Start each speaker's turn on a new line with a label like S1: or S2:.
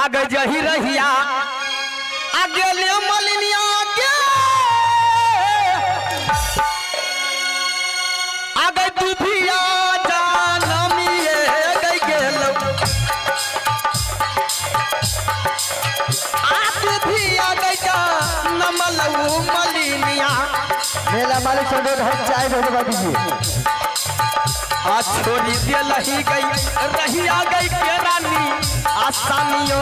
S1: आगे जही रहिया आगे ले मलिनिया आगे आगे दुभिया जानमिए गई गेलो आ दुभिया गई जानमलऊ मलिनिया।
S2: मेला मालिक से चाय भेजवा दीजिए।
S1: आ छोड़ी दे लही गई रहिया गई के रानी आसानियो